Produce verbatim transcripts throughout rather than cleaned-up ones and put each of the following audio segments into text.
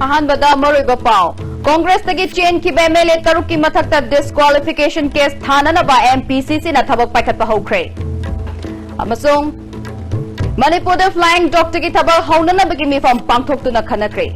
ꯑꯍꯥꯟꯕꯗ ꯃꯔꯨꯑꯣꯏꯕ ꯄꯥꯎ꯫ ꯀꯣꯡꯒ꯭ꯔꯦꯁꯇꯒꯤ ꯆꯦꯟꯈꯤꯕ MLA ꯇꯔꯨꯛꯀꯤ ꯃꯊꯛꯇ disqualification case ꯊꯥꯅꯅꯕ MPCCꯅ ꯊꯕꯛ ꯄꯥꯏꯈꯠꯄ ꯍꯧꯈ꯭ꯔꯦ꯫ ꯑꯃꯁꯨꯡ ꯃꯅꯤꯄꯨꯔꯗ flying doctorꯒꯤ ꯊꯕꯛ ꯍꯧꯅꯅꯕꯒꯤ ꯃꯤꯐꯝ ꯄꯥꯡꯊꯣꯛꯇꯨꯅ ꯈꯟꯅꯈ꯭ꯔꯦ꯫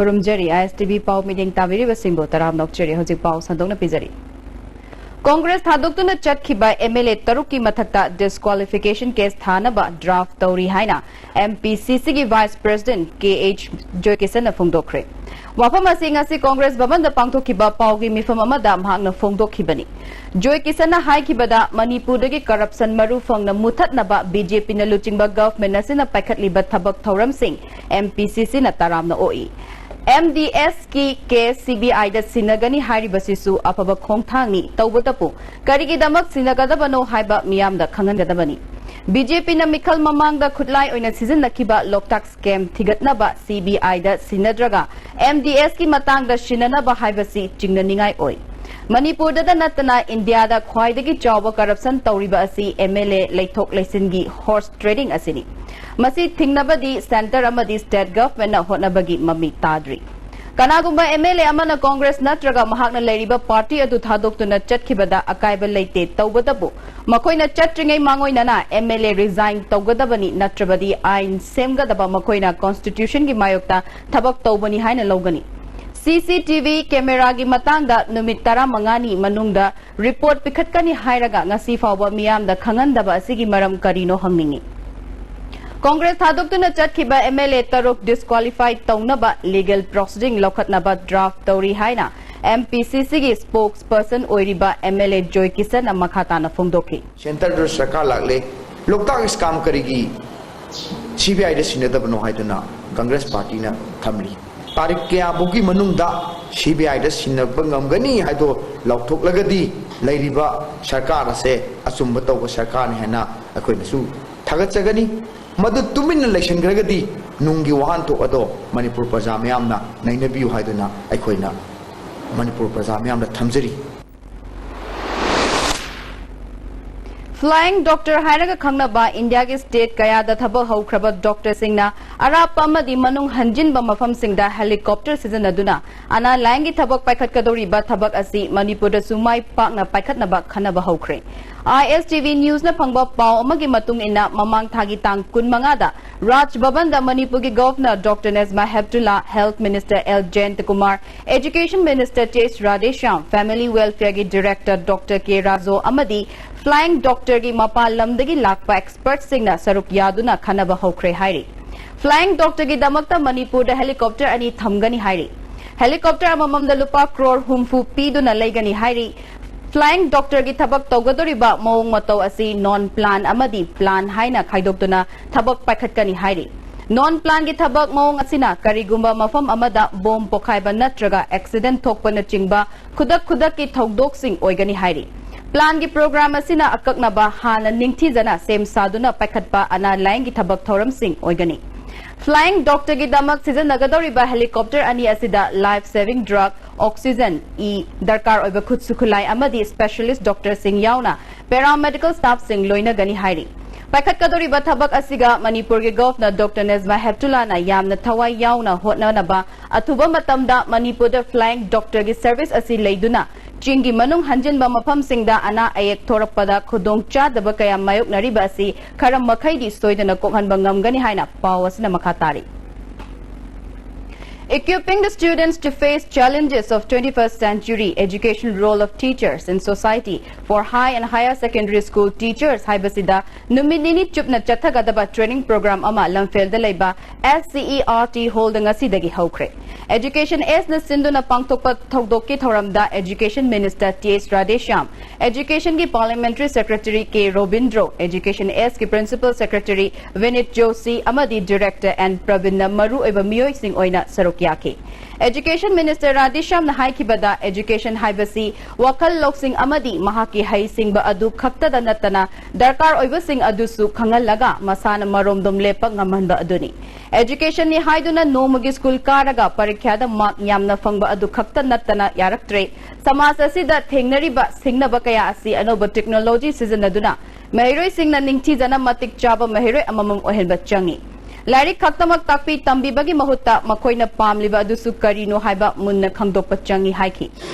ꯈꯨꯔꯨꯝꯖꯔꯤ, ISTV ꯄꯥꯎ ꯃꯤꯠꯌꯦꯡ ꯇꯥꯕꯤꯔꯤꯕꯁꯤꯡꯕꯨ ꯇꯔꯥꯝꯅ ꯑꯣꯛꯆꯔꯤ꯫ ꯍꯧꯖꯤꯛ ꯄꯥꯎ ꯁꯟꯗꯣꯛꯅ ꯄꯤꯖꯔꯤ꯫ ꯀꯣꯡꯒ꯭ꯔꯦꯁ ꯊꯥꯗꯣꯛꯇꯨꯅ ꯆꯠꯈꯤꯕ MLA ꯇꯔꯨꯛꯀꯤ ꯃꯊꯛꯇ disqualification case ꯊꯥꯅꯕ draft ꯇꯧꯔꯤ ꯍꯥꯏꯅ MPCCꯒꯤ Vice President ꯀꯦ ꯑꯩꯆ ꯖꯣꯏꯀꯤꯁꯟꯅ ꯐꯣꯡꯗꯣꯛꯈ꯭ꯔꯦ꯫ ꯋꯥꯐꯝ ꯑꯁꯤ ꯉꯁꯤ ꯀꯣꯡꯒ꯭ꯔꯦꯁ ꯚꯕꯟꯗ ꯄꯥꯡꯊꯣꯛꯈꯤꯕ ꯄꯥꯎꯒꯤ ꯃꯤꯐꯝ ꯑꯃꯗ ꯃꯍꯥꯛꯅ ꯐꯣꯡꯗꯣꯛꯈꯤꯕꯅꯤ꯫ ꯖꯣꯏꯀꯤꯁꯟꯅ ꯍꯥꯏꯈꯤꯕꯗ, ꯃꯅꯤꯄꯨꯔꯗꯒꯤ corruption ꯃꯔꯨ ꯐꯪꯅ ꯃꯨꯊꯠꯅꯕ BJPꯅ ꯂꯨꯆꯤꯡꯕ government ꯑꯁꯤꯅ ꯄꯥꯏꯈꯠꯂꯤꯕ ꯊꯕꯛ ꯊꯧꯔꯝꯁꯤꯡ MPCCꯅ ꯇꯔꯥꯝꯅ ꯑꯣꯛꯏ꯫ MDSꯀꯤ case CBIꯗ ꯁꯤꯟꯅꯒꯅꯤ ꯍꯥꯏꯔꯤꯕꯁꯤꯁꯨ ꯑꯐꯕ ꯈꯣꯡꯊꯥꯡꯅꯤ꯫ ꯇꯧꯕꯇꯕꯨ ꯀꯔꯤꯒꯤꯗꯃꯛ ꯁꯤꯟꯅꯒꯗꯕꯅꯣ ꯍꯥꯏꯕ ꯃꯤꯌꯥꯝꯗ ꯈꯪꯍꯟꯒꯗꯕꯅꯤ꯫ BJPꯅ ꯃꯤꯈꯜ ꯃꯃꯥꯡꯗ ꯈꯨꯠꯂꯥꯏ ꯑꯣꯏꯅ ꯁꯤꯖꯤꯟꯅꯈꯤꯕ ꯂꯣꯛꯇꯥꯛ scam ꯊꯤꯒꯠꯅꯕ CBIꯗ ꯁꯤꯟꯅꯗ꯭ꯔꯒ MDSꯀꯤ ꯃꯇꯥꯡꯗ ꯁꯤꯟꯅꯅꯕ ꯍꯥꯏꯕꯁꯤ ꯆꯤꯡꯅꯅꯤꯡꯉꯥꯏ ꯑꯣꯏ꯫ ꯃꯅꯤꯄꯨꯔꯗꯇ ꯅꯠꯇꯅ ꯏꯟꯗꯤꯌꯥꯗ ꯈ꯭ꯋꯥꯏꯗꯒꯤ ꯆꯥꯎꯕ corruption ꯇꯧꯔꯤꯕ ꯑꯁꯤ MLA ꯂꯩꯊꯣꯛ ꯂꯩꯁꯤꯟꯒꯤ horse trading ꯑꯁꯤꯅꯤ꯫ ꯃꯁꯤ ꯊꯤꯡꯅꯕꯗꯤ centre ꯑꯃꯗꯤ state governmentꯅ ꯍꯣꯠꯅꯕꯒꯤ ꯃꯃꯤ ꯇꯥꯗ꯭ꯔꯤ꯫ ꯀꯅꯥꯒꯨꯝꯕ MLA ꯑꯃꯅ ꯀꯣꯡꯒ꯭ꯔꯦꯁ ꯅꯠꯇ꯭ꯔꯒ ꯃꯍꯥꯛꯅ ꯂꯩꯔꯤꯕ party ꯑꯗꯨ ꯊꯥꯗꯣꯛꯇꯨꯅ ꯆꯠꯈꯤꯕꯗ ꯑꯀꯥꯏꯕ ꯂꯩꯇꯦ꯫ ꯇꯧꯕꯇꯕꯨ ꯃꯈꯣꯏꯅ ꯆꯠꯇ꯭ꯔꯤꯉꯩ ꯃꯥꯡꯑꯣꯏꯅꯅ MLA resign ꯇꯧꯒꯗꯕꯅꯤ, ꯅꯠꯇ꯭ꯔꯕꯗꯤ ꯑꯥꯏꯟ ꯁꯦꯝꯒꯗꯕ ꯃꯈꯣꯏꯅ constitutionꯒꯤ ꯃꯥꯌꯣꯛꯇ ꯊꯕꯛ ꯇꯧꯕꯅꯤ ꯍꯥꯏꯅ ꯂꯧꯒꯅꯤ꯫ CCTV cameraꯒꯤ ꯃꯇꯥꯡꯗ ꯅꯨꯃꯤꯠ ꯇꯔꯥꯃꯉꯥꯅꯤ ꯃꯅꯨꯡꯗ report ꯄꯤꯈꯠꯀꯅꯤ ꯍꯥꯏꯔꯒ ꯉꯁꯤ ꯐꯥꯎꯕ ꯃꯤꯌꯥꯝꯗ ꯈꯪꯍꯟꯗꯕ ꯑꯁꯤꯒꯤ ꯃꯔꯝ ꯀꯔꯤꯅꯣ ꯍꯪꯅꯤꯡꯏ꯫ ꯀꯣꯡꯒ꯭ꯔꯦꯁ ꯊꯥꯗꯣꯛꯇꯨꯅ ꯆꯠꯈꯤꯕ MLA ꯇꯔꯨꯛ disqualify ꯇꯧꯅꯕ legal proceeding ꯂꯧꯈꯠꯅꯕ draft ꯇꯧꯔꯤ ꯍꯥꯏꯅ MPCCꯒꯤ spokesperson ꯑꯣꯏꯔꯤꯕ MLA ꯖꯣꯏ ꯀꯤꯁꯟꯅ ꯃꯈꯥ ꯇꯥꯅ ꯐꯣꯡꯗꯣꯛꯈꯤ꯫ Centreꯗ ꯁꯔꯀꯥꯔ ꯂꯥꯛꯂꯦ, ꯂꯣꯛꯇꯥꯛ scam ꯀꯔꯤꯒꯤ CBIꯗ ꯁꯤꯟꯅꯗꯕꯅꯣ ꯍꯥꯏꯗꯨꯅ ꯀꯪꯒ꯭ꯔꯦꯁ partyꯅ ꯊꯝꯂꯤ꯫ ꯇꯥꯔꯤꯛ ꯀꯌꯥꯐꯥꯎꯒꯤ ꯃꯅꯨꯡꯗ CBIꯗ ꯁꯤꯟꯅꯕ ꯉꯝꯒꯅꯤ ꯍꯥꯏꯗꯣ ꯂꯥꯎꯊꯣꯛꯂꯒꯗꯤ ꯂꯩꯔꯤꯕ ꯁꯔꯀꯥꯔ ꯑꯁꯦ ꯑꯆꯨꯝꯕ ꯇꯧꯕ ꯁꯔꯀꯥꯔꯅꯤ ꯍꯥꯏꯅ ꯑꯩꯈꯣꯏꯅꯁꯨ ꯊꯥꯒꯠꯆꯒꯅꯤ꯫ ꯃꯗꯨ ꯇꯨꯃꯤꯟꯅ ꯂꯩꯁꯤꯟꯈ꯭ꯔꯒꯗꯤ ꯅꯨꯡꯒꯤ ꯋꯥꯍꯟꯊꯣꯛ ꯑꯗꯣ ꯃꯅꯤꯄꯨꯔ ꯄ꯭ꯔꯖꯥ ꯃꯤꯌꯥꯝꯅ ꯅꯩꯅꯕꯤꯌꯨ ꯍꯥꯏꯗꯨꯅ ꯑꯩꯈꯣꯏꯅ ꯃꯅꯤꯄꯨꯔ ꯄ꯭ꯔꯖꯥ ꯃꯤꯌꯥꯝꯗ ꯊꯝꯖꯔꯤ꯫ Flying Doctor ꯍꯥꯏꯔꯒ ꯈꯪꯅꯕ ꯏꯟꯗꯤꯌꯥꯒꯤ state ꯀꯌꯥꯗ ꯊꯕꯛ ꯍꯧꯈ꯭ꯔꯕ doctorꯁꯤꯡꯅ ꯑꯔꯥꯞꯄ ꯑꯃꯗꯤ ꯃꯅꯨꯡ ꯍꯟꯖꯤꯟꯕ ꯃꯐꯝꯁꯤꯡꯗ helicopter ꯁꯤꯖꯤꯟꯅꯗꯨꯅ ꯑꯅꯥ ꯂꯥꯏꯌꯦꯡꯒꯤ ꯊꯕꯛ ꯄꯥꯏꯈꯠꯀꯗꯧꯔꯤꯕ ꯊꯕꯛ ꯑꯁꯤ ꯃꯅꯤꯄꯨꯔꯗꯁꯨ ꯃꯥꯏ ꯄꯥꯛꯅ ꯄꯥꯏꯈꯠꯅꯕ ꯈꯟꯅꯕ ꯍꯧꯈ꯭ꯔꯦ꯫ I S T V Newsꯅ ꯐꯪꯕ ꯄꯥꯎ ꯑꯃꯒꯤ ꯃꯇꯨꯡ ꯏꯟꯅ, ꯃꯃꯥꯡ ꯊꯥꯒꯤ ꯇꯥꯡ ꯀꯨꯟꯃꯉꯥꯗ ꯔꯥꯖ ꯚꯕꯟꯗ ꯃꯅꯤꯄꯨꯔꯒꯤ Governor Doctor Najma Heptulla, Health Minister L Jayantakumar, Education Minister ꯇꯦꯖ ꯔꯥꯙꯦꯁ꯭ꯌꯥꯝ, Family Welfareꯒꯤ Director Doctor ꯀꯦ ꯔꯥꯖꯣ ꯑꯃꯗꯤ Flying Doctorꯒꯤ ꯃꯄꯥꯟ ꯂꯝꯗꯒꯤ ꯂꯥꯛꯄ expertꯁꯤꯡꯅ ꯁꯔꯨꯛ ꯌꯥꯗꯨꯅ ꯈꯟꯅꯕ ꯍꯧꯈ꯭ꯔꯦ ꯍꯥꯏꯔꯤ꯫ Flying Doctorꯒꯤꯗꯃꯛꯇ ꯃꯅꯤꯄꯨꯔꯗ helicopter ꯑꯅꯤ ꯊꯝꯒꯅꯤ ꯍꯥꯏꯔꯤ꯫ Helicopter ꯑꯃꯃꯝꯗ ꯂꯨꯄꯥ ꯀ꯭ꯔꯣꯔ ꯍꯨꯝꯐꯨ ꯄꯤꯗꯨꯅ ꯂꯩꯒꯅꯤ ꯍꯥꯏꯔꯤ꯫ Flying Doctorꯒꯤ ꯊꯕꯛ ꯇꯧꯒꯗꯧꯔꯤꯕ ꯃꯑꯣꯡ ꯃꯇꯧ ꯑꯁꯤ non plan ꯑꯃꯗꯤ plan ꯍꯥꯏꯅ ꯈꯥꯏꯗꯣꯛꯇꯨꯅ ꯊꯕꯛ ꯄꯥꯏꯈꯠꯀꯅꯤ ꯍꯥꯏꯔꯤ꯫ Non planꯒꯤ ꯊꯕꯛ ꯃꯑꯣꯡ ꯑꯁꯤꯅ ꯀꯔꯤꯒꯨꯝꯕ ꯃꯐꯝ ꯑꯃꯗ bomb ꯄꯣꯈꯥꯏꯕ ꯅꯠꯇ꯭ꯔꯒ accident ꯊꯣꯛꯄꯅꯆꯤꯡꯕ ꯈꯨꯗꯛ ꯈꯨꯗꯛꯀꯤ ꯊꯧꯗꯣꯛꯁꯤꯡ ꯑꯣꯏꯒꯅꯤ ꯍꯥꯏꯔꯤ꯫ Planꯒꯤ program ꯑꯁꯤꯅ ꯑꯀꯛꯅꯕ ꯍꯥꯟꯅ ꯅꯤꯡꯊꯤꯖꯅ ꯁꯦꯝ ꯁꯥꯗꯨꯅ ꯄꯥꯏꯈꯠꯄ ꯑꯅꯥ ꯂꯥꯏꯌꯦꯡꯒꯤ ꯊꯕꯛ ꯊꯧꯔꯝꯁꯤꯡ ꯑꯣꯏꯒꯅꯤ꯫ Flying Doctorꯒꯤꯗꯃꯛ ꯁꯤꯖꯤꯟꯅꯒꯗꯧꯔꯤꯕ helicopter ꯑꯅꯤ ꯑꯁꯤꯗ life saving drug, oxygen, E, ꯗꯔꯀꯥꯔ ꯑꯣꯏꯕ ꯈꯨꯠꯁꯨ ꯈꯨꯠꯂꯥꯏ ꯑꯃꯗꯤ specialist doctorꯁꯤꯡ ꯌꯥꯎꯅ paramedical staffꯁꯤꯡ ꯂꯣꯏꯅꯒꯅꯤ ꯍꯥꯏꯔꯤ꯫ ꯄꯥꯏꯈꯠꯀꯗꯧꯔꯤꯕ ꯊꯕꯛ ꯑꯁꯤꯒ ꯃꯅꯤꯄꯨꯔꯒꯤ Governor Doctor ꯅꯖꯃꯥ ꯍꯦꯞꯇꯨꯂꯥꯅ ꯌꯥꯝꯅ ꯊꯋꯥꯏ ꯌꯥꯎꯅ ꯍꯣꯠꯅꯅꯕ, ꯑꯊꯨꯕ ꯃꯇꯝꯗ ꯃꯅꯤꯄꯨꯔꯗ Flying Doctorꯒꯤ service ꯑꯁꯤ ꯂꯩꯗꯨꯅ ꯆꯤꯡꯒꯤ ꯃꯅꯨꯡ ꯍꯟꯖꯤꯟꯕ ꯃꯐꯝꯁꯤꯡꯗ ꯑꯅꯥ ꯑꯌꯦꯛ ꯊꯣꯔꯛꯄꯗ ꯈꯨꯗꯣꯡ ꯆꯥꯗꯕ ꯀꯌꯥ ꯃꯥꯌꯣꯛꯅꯔꯤꯕ ꯑꯁꯤ ꯈꯔ ꯃꯈꯩꯗꯤ ꯁꯣꯏꯗꯅ ꯀꯣꯛꯍꯟꯕ ꯉꯝꯒꯅꯤ ꯍꯥꯏꯅ ꯄꯥꯎ ꯑꯁꯤꯅ ꯃꯈꯥ ꯇꯥꯔꯤ꯫ Equipping the students to face challenges of twenty-first century, education role of teachers in society for high and higher secondary school teachers ꯍꯥꯏꯕꯁꯤꯗ ꯅꯨꯃꯤꯠ ꯅꯤꯅꯤ ꯆꯨꯞꯅ ꯆꯠꯊꯒꯗꯕ training program ꯑꯃ ꯂꯝꯐꯦꯜꯗ ꯂꯩꯕ S C E R T Hallꯗ ꯉꯁꯤꯗꯒꯤ ꯍꯧꯈ꯭ꯔꯦ꯫ Education Sꯅ ꯁꯤꯟꯗꯨꯅ ꯄꯥꯡꯊꯣꯛꯄ ꯊꯧꯗꯣꯛꯀꯤ ꯊꯧꯔꯝꯗ Education Minister ꯇꯦꯖ ꯔꯥꯙꯦꯁ꯭ꯌꯥꯝ, Educationꯒꯤ Parliamentary Secretary ꯀꯦ Robindro, Education Sꯀꯤ Principal Secretary ꯚꯤꯅꯤꯠ Joshi ꯑꯃꯗꯤ Director ꯑꯦꯟ ꯄ꯭ꯔꯕꯤꯟꯅ ꯃꯔꯨꯑꯣꯏꯕ ꯃꯤꯑꯣꯏꯁꯤꯡ ꯑꯣꯏꯅ ꯁꯔꯨꯛ ꯌꯥꯈꯤ꯫ Education Minister ꯔꯥꯙꯦꯁ꯭ꯌꯥꯝꯅ ꯍꯥꯏꯈꯤꯕꯗ, education ꯍꯥꯏꯕꯁꯤ ꯋꯥꯈꯜ ꯂꯧꯁꯤꯡ ꯑꯃꯗꯤ ꯃꯍꯥꯛꯀꯤ ꯍꯩꯁꯤꯡꯕ ꯑꯗꯨ ꯈꯛꯇꯗ ꯅꯠꯇꯅ ꯗꯔꯀꯥꯔ ꯑꯣꯏꯕꯁꯤꯡ ꯑꯗꯨꯁꯨ ꯈꯪꯍꯜꯂꯒ ꯃꯁꯥꯅ ꯃꯔꯣꯝꯗꯣꯝ ꯂꯦꯞꯄ ꯉꯝꯍꯟꯕ ꯑꯗꯨꯅꯤ꯫ Education ꯅꯤ ꯍꯥꯏꯗꯨꯅ ꯅꯣꯡꯃꯒꯤ school ꯀꯥꯔꯒ ꯄꯔꯤꯈ꯭ꯌꯥꯗ mark ꯌꯥꯝꯅ ꯐꯪꯕ ꯑꯗꯨ ꯈꯛꯇ ꯅꯠꯇꯅ ꯌꯥꯔꯛꯇ꯭ꯔꯦ꯫ ꯁꯃꯥꯖ ꯑꯁꯤꯗ ꯊꯦꯡꯅꯔꯤꯕ ꯁꯤꯡꯅꯕ ꯀꯌꯥ ꯑꯁꯤ ꯑꯅꯧꯕ technology ꯁꯤꯖꯤꯟꯅꯗꯨꯅ ꯃꯍꯩꯔꯣꯏꯁꯤꯡꯅ ꯅꯤꯡꯊꯤꯖꯅ ꯃꯇꯤꯛ ꯆꯥꯕ ꯃꯍꯩꯔꯣꯏ ꯑꯃꯃꯝ ꯑꯣꯏꯍꯟꯕ ꯆꯪꯏ꯫ ꯂꯥꯏꯔꯤꯛ ꯈꯛꯇꯃꯛ ꯇꯥꯛꯄꯤ ꯇꯝꯕꯤꯕꯒꯤ ꯃꯍꯨꯠꯇ ꯃꯈꯣꯏꯅ ꯄꯥꯝꯂꯤꯕ ꯑꯗꯨꯁꯨ ꯀꯔꯤꯅꯣ ꯍꯥꯏꯕ ꯃꯨꯟꯅ ꯈꯪꯗꯣꯛꯄ ꯆꯪꯏ ꯍꯥꯏꯈꯤ꯫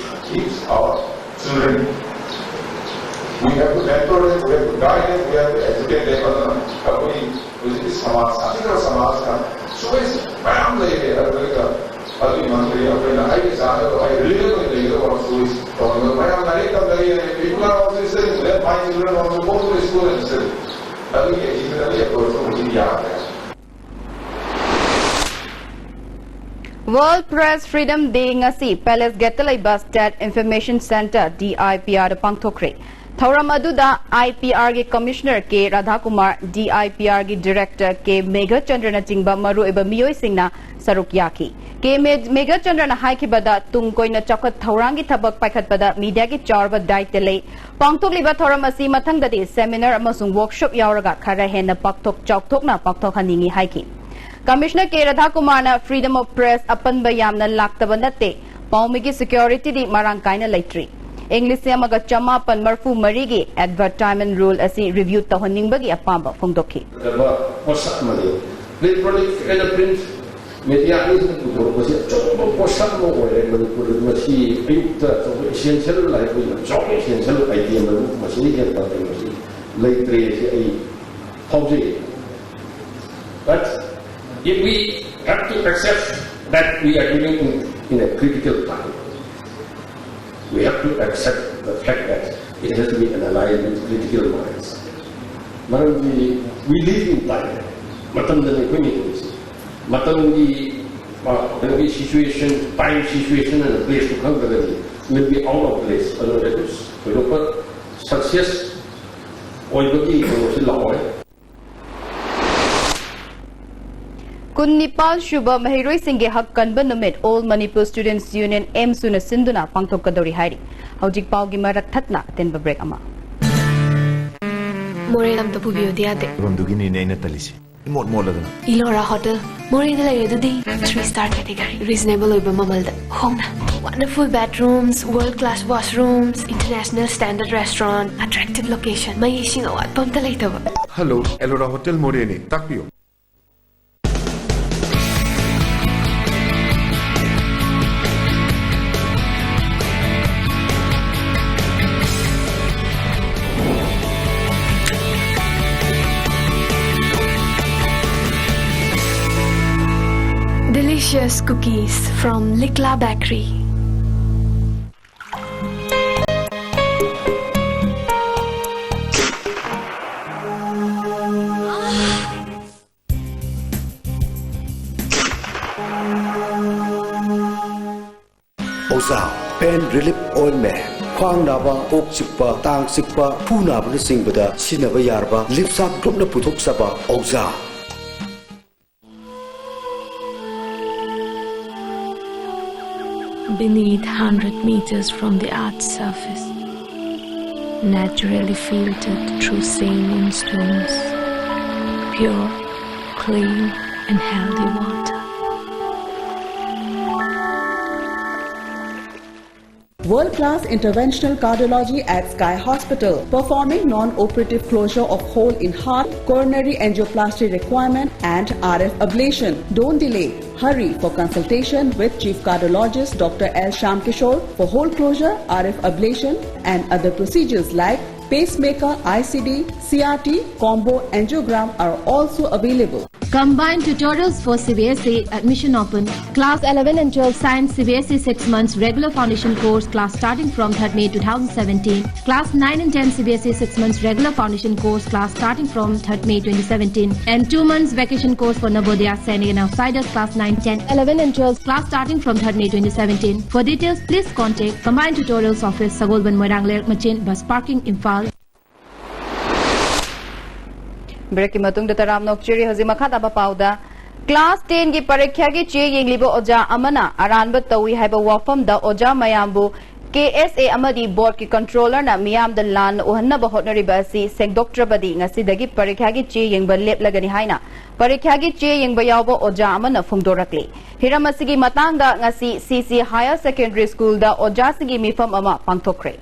Teach our children. We have to mentor them, we have to guide them, we have to educate them. ꯑꯗꯨꯅ ꯑꯩꯈꯣꯏ ꯍꯧꯖꯤꯛꯀꯤ ꯁꯃꯥꯖ, ꯁꯥꯊꯤꯈ꯭ꯔꯕ ꯁꯃꯥꯖꯇ choice ꯃꯌꯥꯝ ꯂꯩꯔꯦ꯫ ꯑꯗꯨꯒ ꯑꯗꯨꯒꯤ ꯃꯅꯨꯡꯗꯒꯤ ꯑꯩꯈꯣꯏꯅ ꯑꯩꯒꯤ ꯆꯥꯅꯕ, ꯑꯩ relevant ꯑꯣꯏꯅ ꯂꯩꯒꯗꯕ choice ꯇꯧꯔꯒ ꯃꯌꯥꯝ ꯂꯥꯏꯔꯤꯛ ꯇꯝꯅꯔꯤ, people are also studying, let my children also go to the school and study. ꯑꯗꯨꯒꯤ educational approach ꯇꯣ ꯍꯧꯖꯤꯛ ꯌꯥꯗ꯭ꯔꯦ꯫ World Press Freedom Day ꯉꯁꯤ Palace Gate ꯇ ꯂꯩꯕ State Information Centre, D I P R ꯗ ꯄꯥꯡꯊꯣꯛꯈ꯭ꯔꯦ꯫ ꯊꯧꯔꯝ ꯑꯗꯨꯗ I P R ꯒꯤ Commissioner K ꯔꯥꯙꯥꯀꯨꯃꯥꯔ, D I P R ꯒꯤ Director ꯀꯦ ꯃꯦꯘꯆꯟꯗ꯭ꯔꯅꯆꯤꯡꯕ ꯃꯔꯨꯑꯣꯏꯕ ꯃꯤꯑꯣꯏꯁꯤꯡꯅ ꯁꯔꯨꯛ ꯌꯥꯈꯤ꯫ ꯀꯦ ꯃꯦ-, ꯃꯦꯘꯆꯟꯗ꯭ꯔꯅ ꯍꯥꯏꯈꯤꯕꯗ, ꯇꯨꯡ ꯀꯣꯏꯅ ꯆꯥꯎꯈꯠ ꯊꯧꯔꯥꯡꯒꯤ ꯊꯕꯛ ꯄꯥꯏꯈꯠꯄꯗ media ꯒꯤ ꯆꯥꯎꯔꯕ ꯗꯥꯏꯇ ꯂꯩ꯫ ꯄꯥꯡꯊꯣꯛꯂꯤꯕ ꯊꯧꯔꯝ ꯑꯁꯤ ꯃꯊꯪꯗꯗꯤ seminar ꯑꯃꯁꯨꯡ workshop ꯌꯥꯎꯔꯒ ꯈꯔ ꯍꯦꯟꯅ ꯄꯥꯛꯊꯣꯛ ꯆꯥꯎꯊꯣꯛꯅ ꯄꯥꯡꯊꯣꯛꯍꯟꯅꯤꯡꯏ ꯍꯥꯏꯈꯤ꯫ Commissioner K ꯔꯥꯙꯥꯀꯨꯃꯥꯔꯅ freedom of press ꯑꯄꯟꯕ ꯌꯥꯝꯅ ꯂꯥꯛꯇꯕ ꯅꯠꯇꯦ, ꯄꯥꯎꯃꯤꯒꯤ security ꯗꯤ ꯃꯔꯥꯡ ꯀꯥꯏꯅ ꯂꯩꯇ꯭ꯔꯤ꯫ ꯏꯪ ꯂꯤꯁꯤꯡ ꯑꯃꯒ ꯆꯃꯥꯄꯟ ꯃꯔꯤꯐꯨ ꯃꯔꯤꯒꯤ advertisement rule ꯑꯁꯤ review ꯇꯧꯍꯟꯅꯤꯡꯕꯒꯤ ꯑꯄꯥꯝꯕ ꯐꯣꯡꯗꯣꯛꯈꯤ꯫ ꯐꯖꯕ ꯄꯣꯠꯁꯛ ꯑꯃꯅꯤ꯫ Electronic and print media ꯑꯅꯤꯁꯤꯅ ꯄꯨꯊꯣꯔꯛꯄꯁꯤ ꯑꯆꯧꯕ ꯄꯣꯠꯁꯛ ꯑꯃ ꯑꯣꯏꯔꯦ ꯃꯅꯤꯄꯨꯔꯗ꯫ ꯃꯁꯤ ꯑꯌꯨꯛꯇ ꯑꯆꯧꯕ essential, ꯂꯥꯏꯔꯤꯛ ꯑꯣꯏꯅ ꯑꯆꯧꯕ essential item ꯑꯗꯨ ꯃꯁꯤꯗꯒꯤ ꯍꯦꯟꯅ ꯀꯩꯅꯣꯁꯤ ꯂꯩꯇ꯭ꯔꯦ ꯍꯥꯏꯁꯤ ꯑꯩ ꯐꯥꯎꯖꯩ꯫ But if we have to accept that we are living in, in a critical time, we have to accept the fact that it has to be analyzed with critical minds. ꯃꯔꯝꯗꯤ we live in time. ꯃꯇꯝꯗꯅꯤ ꯑꯩꯈꯣꯏꯅ ꯍꯤꯡꯉꯤꯁꯤ꯫ ꯃꯇꯝꯒꯤ, ꯑ, ꯀꯩꯅꯣꯒꯤ situation, time situation and place ꯇꯨ ꯈꯪꯗ꯭ꯔꯒꯗꯤ we will be out of place. ꯑꯗꯨꯅ ꯊꯣꯏꯗꯣꯛꯄ success ꯑꯣꯏꯕꯒꯤ ꯀꯩꯅꯣꯁꯤ ꯂꯥꯛꯑꯣꯏ꯫ ꯀꯨꯟꯅꯤꯄꯥꯜ ꯁꯨꯕ ꯃꯍꯩꯔꯣꯏꯁꯤꯡꯒꯤ ꯍꯛ ꯀꯟꯕ ꯅꯨꯃꯤꯠ All Manipur Students Union, ꯑꯦꯝꯁꯨꯅ ꯁꯤꯟꯗꯨꯅ ꯄꯥꯡꯊꯣꯛꯀꯗꯧꯔꯤ ꯍꯥꯏꯔꯤ꯫ ꯍꯧꯖꯤꯛ ꯄꯥꯎꯒꯤ ꯃꯔꯛ ꯊꯠꯅ ꯑꯇꯦꯟꯕ ꯕ꯭ꯔꯦꯛ ꯑꯃ꯫ ꯃꯣꯔꯦ ꯑꯝꯇ ꯄꯨꯕꯤꯌꯨꯗꯤ ꯌꯥꯗꯦ꯫ ꯃꯐꯝꯗꯨꯒꯤꯅꯤꯅꯦ ꯑꯩꯅ ꯇꯜꯂꯤꯁꯦ꯫ ꯏꯃꯣꯠ ꯃꯣꯠꯂꯗꯅ꯫ ꯏꯂꯣꯔꯥ ꯍꯣꯇꯦꯜ, ꯃꯣꯔꯦꯗ ꯂꯩꯔꯦ ꯑꯗꯨꯗꯤ꯫ Three star category, reasonable ꯑꯣꯏꯕ ꯃꯃꯜꯗ ꯍꯣꯡꯅ꯫ Wonderful bedrooms, world class washrooms, international standard restaurant, attractive location, ꯃꯩ ꯏꯁꯤꯡ ꯑꯋꯥꯠꯄ ꯑꯝꯇ ꯂꯩꯇꯕ꯫ ꯍꯜꯂꯣ, ꯑꯦꯂꯣꯔꯥ ꯍꯣꯇꯦꯜ ꯃꯣꯔꯦꯅꯤ, ꯇꯥꯛꯄꯤꯌꯨ꯫ Delicious cookies from Likla Bakery. ꯑꯣꯖꯥ, Pain Relief Ointment, ꯈ꯭ꯋꯥꯡ ꯅꯥꯕ, ꯀꯣꯛ ꯆꯤꯛꯄ, ꯇꯥꯡ ꯆꯤꯛꯄ, ꯈꯨ ꯅꯥꯕꯅꯆꯤꯡꯕꯗ ꯁꯤꯖꯤꯟꯅꯕ ꯌꯥꯔꯕ ꯂꯤꯞꯁꯥ ꯒ꯭ꯔꯨꯞꯅ ꯄꯨꯊꯣꯛꯆꯕ ꯑꯣꯖꯥ꯫ Beneath hundred meters from the earth's surface, naturally filtered through saline stones, pure, clean, and healthy water. World-class interventional cardiology at Sky Hospital, performing non-operative closure of hole in heart, coronary angioplasty requirement, and R F ablation. Don't delay. Hurry for consultation with Chief Cardiologist Doctor L Shyamkishore for hole closure, R F ablation, and other procedures like pacemaker, I C D, C R T, combo angiogram are also available. Combined tutorials for C B S E, admission open. Class eleven and twelve science C B S E six months regular foundation course, class starting from third May two thousand seventeen. Class nine and ten C B S E six months regular foundation course, class starting from third May twenty seventeen. And two months vacation course for Navodaya, Sainik and outsiders, class nine, ten, eleven and twelve, class starting from third May twenty seventeen. For details, please contact Combined Tutorials Office, Sagolband, Moirang, Leirak Machin, bus parking, Imphal. ꯕ꯭ꯔꯦꯛꯀꯤ ꯃꯇꯨꯡꯗ ꯇꯔꯥꯝꯅ ꯑꯣꯛꯆꯔꯤ꯫ ꯍꯧꯖꯤꯛ ꯃꯈꯥ ꯇꯥꯕ ꯄꯥꯎꯗ class ꯇꯦꯟꯒꯤ ꯄꯔꯤꯈ꯭ꯌꯥꯒꯤ ꯆꯦ ꯌꯦꯡꯂꯤꯕ ꯑꯣꯖꯥ ꯑꯃꯅ ꯑꯔꯥꯟꯕ ꯇꯧꯏ ꯍꯥꯏꯕ ꯋꯥꯐꯝꯗ ꯑꯣꯖꯥ ꯃꯌꯥꯝꯕꯨ ꯀꯦ ꯑꯦꯁ ꯑꯦ ꯑꯃꯗꯤ ꯕꯣꯔꯗꯀꯤ ꯀꯟꯇ꯭ꯔꯣꯂꯔꯅ ꯃꯤꯌꯥꯝꯗ ꯂꯥꯟꯅ ꯎꯍꯟꯅꯕ ꯍꯣꯠꯅꯔꯤꯕ ꯑꯁꯤ ꯁꯦꯡꯗꯣꯛꯇ꯭ꯔꯕꯗꯤ ꯉꯁꯤꯗꯒꯤ ꯄꯔꯤꯈ꯭ꯌꯥꯒꯤ ꯆꯦ ꯌꯦꯡꯕ ꯂꯦꯞꯂꯒꯅꯤ ꯍꯥꯏꯅ ꯄꯔꯤꯈ꯭ꯌꯥꯒꯤ ꯆꯦ ꯌꯦꯡꯕ ꯌꯥꯎꯕ ꯑꯣꯖꯥ ꯑꯃꯅ ꯐꯣꯡꯗꯣꯔꯛꯂꯤ꯫ ꯍꯤꯔꯝ ꯑꯁꯤꯒꯤ ꯃꯇꯥꯡꯗ ꯉꯁꯤ ꯁꯤ ꯁꯤ ꯍꯥꯌꯔ ꯁꯦꯀꯦꯟꯗꯔꯤ ꯁ꯭ꯀꯨꯜꯗ ꯑꯣꯖꯥꯁꯤꯡꯒꯤ ꯃꯤꯐꯝ ꯑꯃ ꯄꯥꯡꯊꯣꯛꯈ꯭ꯔꯦ꯫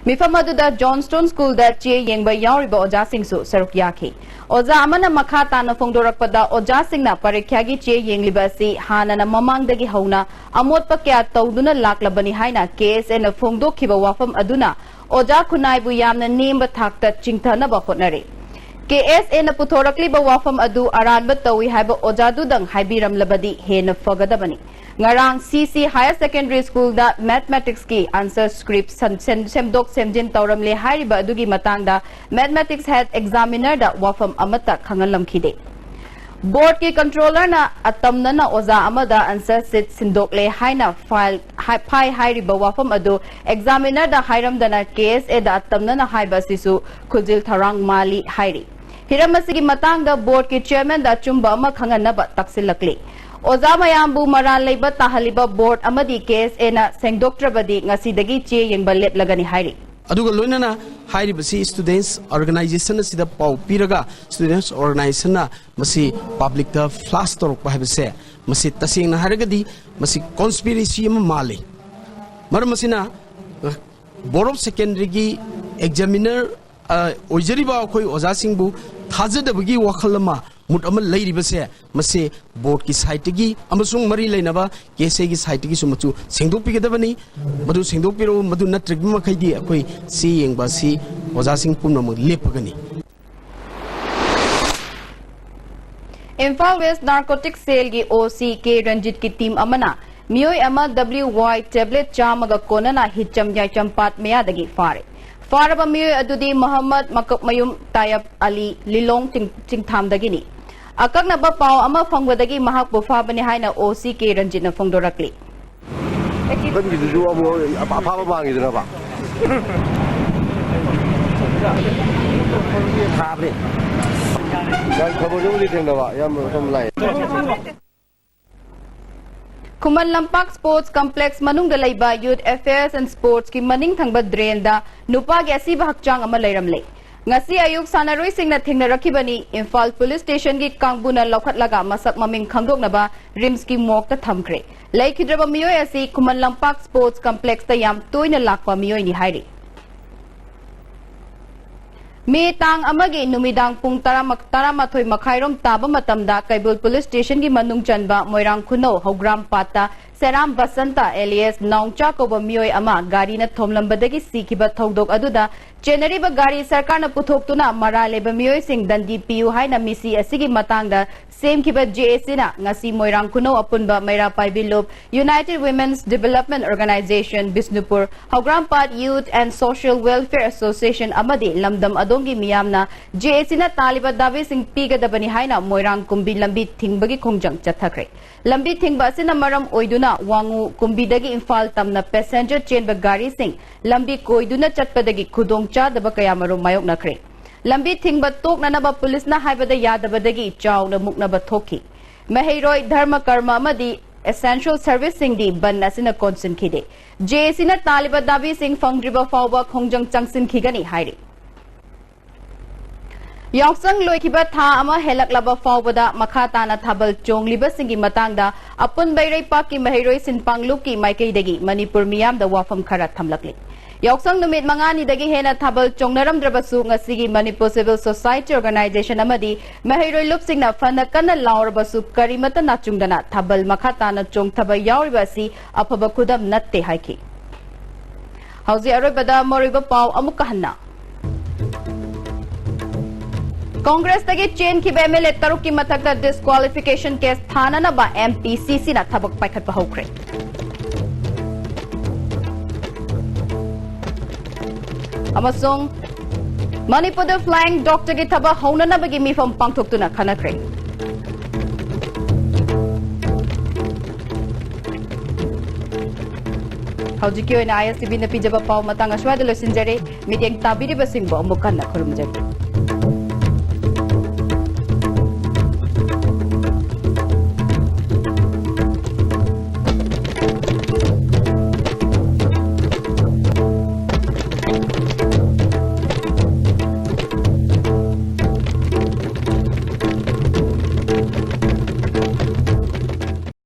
ꯃꯤꯐꯝ ꯑꯗꯨꯗ ꯖꯣꯟꯁꯇꯣꯟ ꯁ꯭ꯀꯨꯜꯗ ꯆꯦ ꯌꯦꯡꯕ ꯌꯥꯎꯔꯤꯕ ꯑꯣꯖꯥꯁꯤꯡꯁꯨ ꯁꯔꯨꯛ ꯌꯥꯈꯤ꯫ ꯑꯣꯖꯥ ꯑꯃꯅ ꯃꯈꯥ ꯇꯥꯅ ꯐꯣꯡꯗꯣꯔꯛꯄꯗ, ꯑꯣꯖꯥꯁꯤꯡꯅ ꯄꯔꯤꯈ꯭ꯌꯥꯒꯤ ꯆꯦ ꯌꯦꯡꯂꯤꯕ ꯑꯁꯤ ꯍꯥꯟꯅꯅ ꯃꯃꯥꯡꯗꯒꯤ ꯍꯧꯅ ꯑꯃꯣꯠꯄ ꯀꯌꯥ ꯇꯧꯗꯨꯅ ꯂꯥꯛꯂꯕꯅꯤ ꯍꯥꯏꯅ ꯀꯦ ꯑꯦꯁ ꯑꯦꯅ ꯐꯣꯡꯗꯣꯛꯈꯤꯕ ꯋꯥꯐꯝ ꯑꯗꯨꯅ ꯑꯣꯖꯥ ꯈꯨꯟꯅꯥꯏꯕꯨ ꯌꯥꯝꯅ ꯅꯦꯝꯕ ꯊꯥꯛꯇ ꯆꯤꯡꯊꯅꯕ ꯍꯣꯠꯅꯔꯤ꯫ ꯀꯦ ꯑꯦꯁ ꯑꯦꯅ ꯄꯨꯊꯣꯔꯛꯂꯤꯕ ꯋꯥꯐꯝ ꯑꯗꯨ ꯑꯔꯥꯟꯕ ꯇꯧꯏ ꯍꯥꯏꯕ ꯑꯣꯖꯥꯗꯨꯗꯪ ꯍꯥꯏꯕꯤꯔꯝꯂꯕꯗꯤ ꯍꯦꯟꯅ ꯐꯒꯗꯕꯅꯤ꯫ ꯉꯔꯥꯡ ꯁꯤ ꯁꯤ ꯍꯥꯌꯔ ꯁꯦꯀꯦꯟꯗꯔꯤ ꯁ꯭ꯀꯨꯜꯗ ꯃꯦꯊꯃꯦꯇꯤꯛꯁꯀꯤ ꯑꯟꯁꯔ ꯁ꯭ꯀ꯭ꯔꯤꯞ ꯁꯦꯝꯗꯣꯛ ꯁꯦꯝꯖꯤꯟ ꯇꯧꯔꯝꯂꯦ ꯍꯥꯏꯔꯤꯕ ꯑꯗꯨꯒꯤ ꯃꯇꯥꯡꯗ ꯃꯦꯊꯃꯦꯇꯤꯛꯁ ꯍꯦꯗ ꯑꯦꯛꯖꯥꯃꯤꯅꯔꯗ ꯋꯥꯐꯝ ꯑꯃꯠꯇ ꯈꯪꯍꯜꯂꯝꯈꯤꯗꯦ꯫ ꯕꯣꯔꯗꯀꯤ ꯀꯟꯇ꯭ꯔꯣꯂꯔꯅ ꯑꯇꯝꯅꯅ ꯑꯣꯖꯥ ꯑꯃꯗ ꯑꯟꯁꯔ ꯁꯤꯠ ꯁꯤꯟꯗꯣꯛꯂꯦ ꯍꯥꯏꯅ ꯐꯥꯏꯜ ꯍꯥꯏ- ꯐꯥꯏ ꯍꯥꯏꯔꯤꯕ ꯋꯥꯐꯝ ꯑꯗꯨ ꯑꯦꯛꯖꯥꯃꯤꯅꯔꯗ ꯍꯥꯏꯔꯝꯗꯅ ꯀꯦ ꯑꯦꯁ ꯑꯦꯗ ꯑꯇꯝꯅꯅ ꯍꯥꯏꯕ ꯑꯁꯤꯁꯨ ꯈꯨꯖꯤꯜ ꯊꯧꯔꯥꯡ ꯃꯥꯜꯂꯤ ꯍꯥꯏꯔꯤ꯫ ꯍꯤꯔꯝ ꯑꯁꯤꯒꯤ ꯃꯇꯥꯡꯗ ꯕꯣꯔꯗꯀꯤ ꯆꯦꯌꯔꯃꯦꯟꯗ ꯑꯆꯨꯝꯕ ꯑꯃ ꯈꯪꯍꯟꯅꯕ ꯇꯛꯁꯤꯜꯂꯛꯂꯤ꯫ ꯑꯣꯖꯥ ꯃꯌꯥꯝꯕꯨ ꯃꯔꯥꯜ ꯂꯩꯕ ꯇꯥꯍꯜꯂꯤꯕ ꯕꯣꯔꯗ ꯑꯃꯗꯤ ꯀꯦ ꯑꯦꯁ ꯑꯦꯅ ꯁꯦꯡꯗꯣꯛꯇ꯭ꯔꯕꯗꯤ ꯉꯁꯤꯗꯒꯤ ꯆꯦ ꯌꯦꯡꯕ ꯂꯦꯞꯂꯒꯅꯤ ꯍꯥꯏꯔꯤ꯫ ꯑꯗꯨꯒ ꯂꯣꯏꯅꯅ ꯍꯥꯏꯔꯤꯕꯁꯤ ꯁ꯭ꯇꯨꯗꯦꯟꯠꯁ ꯑꯣꯔꯒꯅꯥꯏꯖꯦꯁꯟ ꯑꯁꯤꯗ ꯄꯥꯎ ꯄꯤꯔꯒ ꯁ꯭ꯇꯨꯗꯦꯟꯠꯁ ꯑꯣꯔꯒꯅꯥꯏꯖꯦꯁꯟꯅ ꯃꯁꯤ ꯄꯕ꯭ꯂꯤꯛꯇ ꯐ꯭ꯂꯥꯁ ꯇꯧꯔꯛꯄ ꯍꯥꯏꯕꯁꯦ, ꯃꯁꯤ ꯇꯁꯦꯡꯅ ꯍꯥꯏꯔꯒꯗꯤ ꯃꯁꯤ ꯀꯣꯟꯁꯄꯤꯔꯦꯁꯤ ꯑꯃ ꯃꯥꯜꯂꯤ꯫ ꯃꯔꯝ ꯑꯁꯤꯅ ꯕꯣꯔꯗ ꯑꯣꯐ ꯁꯦꯀꯦꯟꯗꯔꯤꯒꯤ ꯑꯦꯛꯖꯥꯃꯤꯅꯔ ꯑꯣꯏꯖꯔꯤꯕ ꯑꯩꯈꯣꯏ ꯑꯣꯖꯥꯁꯤꯡꯕꯨ ꯊꯥꯖꯗꯕꯒꯤ ꯋꯥꯈꯜ ꯑꯃ, ꯃꯨꯠ ꯑꯃ ꯂꯩꯔꯤꯕꯁꯦ, ꯃꯁꯤ ꯕꯣꯔꯗꯀꯤ ꯁꯥꯏꯠꯇꯒꯤ ꯑꯃꯁꯨꯡ ꯃꯔꯤ ꯂꯩꯅꯕ ꯀꯦ ꯑꯦꯁ ꯑꯦꯒꯤ ꯁꯥꯏꯠꯇꯒꯤꯁꯨ ꯃꯆꯨ ꯁꯦꯡꯗꯣꯛꯄꯤꯒꯗꯕꯅꯤ꯫ ꯃꯗꯨ ꯁꯦꯡꯗꯣꯛꯄꯤꯔꯛꯎ, ꯃꯗꯨ ꯅꯠꯇ꯭ꯔꯤꯕ ꯃꯈꯩꯗꯤ ꯑꯩꯈꯣꯏ ꯆꯦ ꯌꯦꯡꯕ ꯑꯁꯤ ꯑꯣꯖꯥꯁꯤꯡ ꯄꯨꯝꯅꯃꯛ ꯂꯦꯞꯄꯒꯅꯤ꯫ ꯏꯝꯐꯥꯜ ꯋꯦꯁ ꯅꯥꯔꯀꯣꯇꯤꯛ ꯁꯦꯜꯒꯤ ꯑꯣ ꯁꯤ ꯀꯦ ꯔꯟꯖꯤꯠꯀꯤ ꯇꯤꯝ ꯑꯃꯅ ꯃꯤꯑꯣꯏ ꯑꯃ ꯗꯕ꯭ꯂꯤꯎ ꯋꯥꯏ ꯇꯦꯕ꯭ꯂꯦꯠ ꯆꯥꯝꯃꯒ ꯀꯣꯟꯅꯅ ꯍꯤꯠꯆꯝ ꯌꯥꯏꯆꯝ ꯄꯥꯠ ꯃꯌꯥꯗꯒꯤ ꯐꯥꯔꯦ꯫ ꯐꯥꯔꯕ ꯃꯤꯑꯣꯏ ꯑꯗꯨꯗꯤ ꯃꯣꯍꯝꯃꯗ ꯃꯀꯛꯃꯌꯨꯝ ꯇꯥꯌꯕ ꯑꯂꯤ ꯂꯤꯂꯣꯡ ꯆꯤꯡ-, ꯆꯤꯡꯊꯥꯝꯗꯒꯤꯅꯤ꯫ ꯑꯀꯛꯅꯕ ꯄꯥꯎ ꯑꯃ ꯐꯪꯕꯗꯒꯤ ꯃꯍꯥꯛꯄꯨ ꯐꯥꯕꯅꯤ ꯍꯥꯏꯅ ꯑꯣ ꯁꯤ ꯀꯦ ꯔꯟꯖꯤꯠꯅ ꯐꯣꯡꯗꯣꯔꯛꯂꯤ꯫ ꯅꯪꯒꯤꯗꯨꯁꯨ ꯑꯃꯨꯛ ꯑꯐꯥꯕ ꯃꯥꯡꯉꯤꯗꯅꯕ? ꯐꯥꯕꯅꯤ꯫ ꯌꯥꯝ ꯐꯕ ꯅꯨꯡꯗꯤ ꯊꯦꯡꯅꯕ, ꯌꯥꯝ ꯁꯨꯝ ꯂꯥꯛꯑꯦ꯫ ꯈꯨꯃꯟ ꯂꯝꯄꯥꯛ Sports Complex ꯃꯅꯨꯡꯗ ꯂꯩꯕ Youth Affairs and Sports ꯀꯤ ꯃꯅꯤꯡ ꯊꯪꯕ drain ꯗ ꯅꯨꯄꯥꯒꯤ ꯑꯁꯤꯕ ꯍꯛꯆꯥꯡ ꯑꯃ ꯂꯩꯔꯝꯂꯦ꯫ ꯉꯁꯤ ꯑꯌꯨꯛ ꯁꯥꯟꯅꯔꯣꯏꯁꯤꯡꯅ ꯊꯦꯡꯅꯔꯛꯈꯤꯕꯅꯤ꯫ ꯏꯝꯐꯥꯜ Police Station ꯒꯤ ꯀꯥꯡꯕꯨꯅ ꯂꯧꯈꯠꯂꯒ ꯃꯁꯛ ꯃꯃꯤꯡ ꯈꯪꯗꯣꯛꯅꯕ RIMS ꯀꯤ morgue ꯇ ꯊꯝꯈ꯭ꯔꯦ꯫ ꯂꯩꯈꯤꯗ꯭ꯔꯕ ꯃꯤꯑꯣꯏ ꯑꯁꯤ ꯈꯨꯃꯟ ꯂꯝꯄꯥꯛ Sports Complex ꯇ ꯌꯥꯝ ꯇꯣꯏꯅ ꯂꯥꯛꯄ ꯃꯤꯑꯣꯏꯅꯤ ꯍꯥꯏꯔꯤ꯫ ꯃꯦ ꯇꯥꯡ ꯑꯃꯒꯤ ꯅꯨꯃꯤꯗꯥꯡ ꯄꯨꯡ ꯇꯔꯥ, ꯇꯔꯥꯃꯥꯊꯣꯏ ꯃꯈꯥꯏꯔꯣꯝ ꯇꯥꯕ ꯃꯇꯝꯗ ꯀꯩꯕꯨꯜ Police Station ꯒꯤ ꯃꯅꯨꯡ ꯆꯟꯕ ꯃꯣꯏꯔꯥꯡ ꯈꯨꯅꯧ ꯍꯧꯒ꯭ꯔꯥꯝ ꯄꯥꯠꯇ ꯁꯦꯔꯥꯝ ꯕꯁꯟꯇ alias ꯅꯥꯎꯆꯥ ꯀꯧꯕ ꯃꯤꯑꯣꯏ ꯑꯃ ꯒꯥꯔꯤꯅ ꯊꯣꯝꯂꯝꯕꯗꯒꯤ ꯁꯤꯈꯤꯕ ꯊꯧꯗꯣꯛ ꯑꯗꯨꯗ ꯆꯦꯟꯅꯔꯤꯕ ꯒꯥꯔꯤ ꯁꯔꯀꯥꯔꯅ ꯄꯨꯊꯣꯛꯇꯨꯅ ꯃꯔꯥꯜ ꯂꯩꯕ ꯃꯤꯑꯣꯏꯁꯤꯡ ꯗꯟꯗꯤ ꯄꯤꯌꯨ ꯍꯥꯏꯅ ꯃꯤꯁꯤ ꯑꯁꯤꯒꯤ ꯃꯇꯥꯡꯗ ꯁꯦꯝꯈꯤꯕ JAC ꯅ ꯉꯁꯤ ꯃꯣꯏꯔꯥꯡ ꯈꯨꯅꯧ ꯑꯄꯨꯟꯕ ꯃꯩꯔꯥ ꯄꯥꯏꯕꯤ ꯂꯨꯞ, United Women's Development Organisation Bishnupur, ꯍꯧꯒ꯭ꯔꯥꯝꯄꯥꯠ Youth and Social Welfare Association ꯑꯃꯗꯤ ꯂꯝꯗꯝ ꯑꯗꯣꯝꯒꯤ ꯃꯤꯌꯥꯝꯅ JAC ꯅ ꯇꯥꯜꯂꯤꯕ ꯗꯥꯕꯤꯁꯤꯡ ꯄꯤꯒꯗꯕꯅꯤ ꯍꯥꯏꯅ ꯃꯣꯏꯔꯥꯡ ꯀꯨꯝꯕꯤ ꯂꯝꯕꯤ ꯊꯤꯡꯕꯒꯤ ꯈꯣꯡꯖꯪ ꯆꯠꯊꯈ꯭ꯔꯦ꯫ ꯂꯝꯕꯤ ꯊꯤꯡꯕ ꯑꯁꯤꯅ ꯃꯔꯝ ꯑꯣꯏꯗꯨꯅ ꯋꯥꯉꯨ ꯀꯨꯝꯕꯤꯗꯒꯤ ꯏꯝꯐꯥꯜ ꯇꯝꯅ passenger ꯆꯦꯟꯕ ꯒꯥꯔꯤꯁꯤꯡ ꯂꯝꯕꯤ ꯀꯣꯏꯗꯨꯅ ꯆꯠꯄꯗꯒꯤ ꯈꯨꯗꯣꯡ ꯆꯥꯗꯕ ꯀꯌꯥꯃꯔꯨꯝ ꯃꯥꯌꯣꯛꯅꯈ꯭ꯔꯦ꯫ ꯂꯝꯕꯤ ꯊꯤꯡꯕ ꯇꯣꯛꯅꯅꯕ ꯄꯨꯂꯤꯁꯅ ꯍꯥꯏꯕꯗ ꯌꯥꯗꯕꯗꯒꯤ ꯆꯥꯎꯅ ꯃꯨꯛꯅꯕ ꯊꯣꯛꯈꯤ꯫ ꯃꯍꯩꯔꯣꯏ, ꯙꯔꯃ ꯀꯔꯃ ꯑꯃꯗꯤ essential service ꯁꯤꯡꯗꯤ ꯕꯟ ꯑꯁꯤꯅ ꯀꯣꯟꯁꯤꯟꯈꯤꯗꯦ꯫ JAC ꯅ ꯇꯥꯜꯂꯤꯕ ꯗꯥꯕꯤꯁꯤꯡ ꯐꯪꯗ꯭ꯔꯤꯕ ꯐꯥꯎꯕ ꯈꯣꯡꯖꯪ ꯆꯪꯁꯤꯟꯈꯤꯒꯅꯤ ꯍꯥꯏꯔꯤ꯫ ꯌꯥꯎꯁꯪ ꯂꯣꯏꯈꯤꯕ ꯊꯥ ꯑꯃ ꯍꯦꯜꯂꯛꯂꯕ ꯐꯥꯎꯕꯗ ꯃꯈꯥ ꯇꯥꯅ ꯊꯥꯕꯜ ꯆꯣꯡꯂꯤꯕꯁꯤꯡꯒꯤ ꯃꯇꯥꯡꯗ ꯑꯄꯨꯟꯕ ꯏꯔꯩꯄꯥꯛꯀꯤ ꯃꯍꯩꯔꯣꯏ ꯁꯤꯟ ꯄꯥꯡꯂꯨꯞꯀꯤ ꯃꯥꯏꯀꯩꯗꯒꯤ ꯃꯅꯤꯄꯨꯔ ꯃꯤꯌꯥꯝꯗ ꯋꯥꯐꯝ ꯈꯔ ꯊꯝꯂꯛꯂꯤ꯫ ꯌꯥꯎꯁꯪ ꯅꯨꯃꯤꯠ ꯃꯉꯥꯅꯤꯗꯒꯤ ꯍꯦꯟꯅ ꯊꯥꯕꯜ ꯆꯣꯡꯅꯔꯝꯗ꯭ꯔꯕꯁꯨ ꯉꯁꯤꯒꯤ Manipur Civil Society Organization ꯑꯃꯗꯤ ꯃꯍꯩꯔꯣꯏ ꯂꯨꯞꯁꯤꯡꯅ ꯐꯅ ꯀꯟꯅ ꯂꯥꯎꯔꯕꯁꯨ ꯀꯔꯤꯃꯠꯇ ꯅꯥꯆꯨꯡꯗꯅ ꯊꯥꯕꯜ ꯃꯈꯥ ꯇꯥꯅ ꯆꯣꯡꯊꯕ ꯌꯥꯎꯔꯤꯕ ꯑꯁꯤ ꯑꯐꯕ ꯈꯨꯗꯝ ꯅꯠꯇꯦ ꯍꯥꯏꯈꯤ꯫ ꯍꯧꯖꯤꯛ ꯑꯔꯣꯏꯕꯗ ꯃꯔꯨꯑꯣꯏꯕ ꯄꯥꯎ ꯑꯃꯨꯛꯀ ꯍꯟꯅ꯫ ꯀꯣꯡꯒ꯭ꯔꯦꯁꯇꯒꯤ ꯆꯦꯟꯈꯤꯕ MLA ꯇꯔꯨꯛꯀꯤ ꯃꯊꯛꯇ disqualification case ꯊꯥꯅꯅꯕ MPCC ꯅ ꯊꯕꯛ ꯄꯥꯏꯈꯠꯄ ꯍꯧꯈ꯭ꯔꯦ꯫ ꯑꯃꯁꯨꯡ ꯃꯅꯤꯄꯨꯔꯗ flying doctor ꯒꯤ ꯊꯕꯛ ꯍꯧꯅꯅꯕꯒꯤ ꯃꯤꯐꯝ ꯄꯥꯡꯊꯣꯛꯇꯨꯅ ꯈꯟꯅꯈ꯭ꯔꯦ꯫ ꯍꯧꯖꯤꯛꯀꯤ ꯑꯣꯏꯅ ISTV ꯅ ꯄꯤꯖꯕ ꯄꯥꯎ ꯃꯇꯥꯡ ꯑꯁ꯭ꯋꯥꯏꯗ ꯂꯣꯏꯁꯤꯟꯖꯔꯦ꯫ ꯃꯤꯠꯌꯦꯡ ꯇꯥꯕꯤꯔꯤꯕꯁꯤꯡꯕꯨ ꯑꯃꯨꯛ ꯍꯟꯅ ꯈꯨꯔꯨꯝꯖꯔꯤ꯫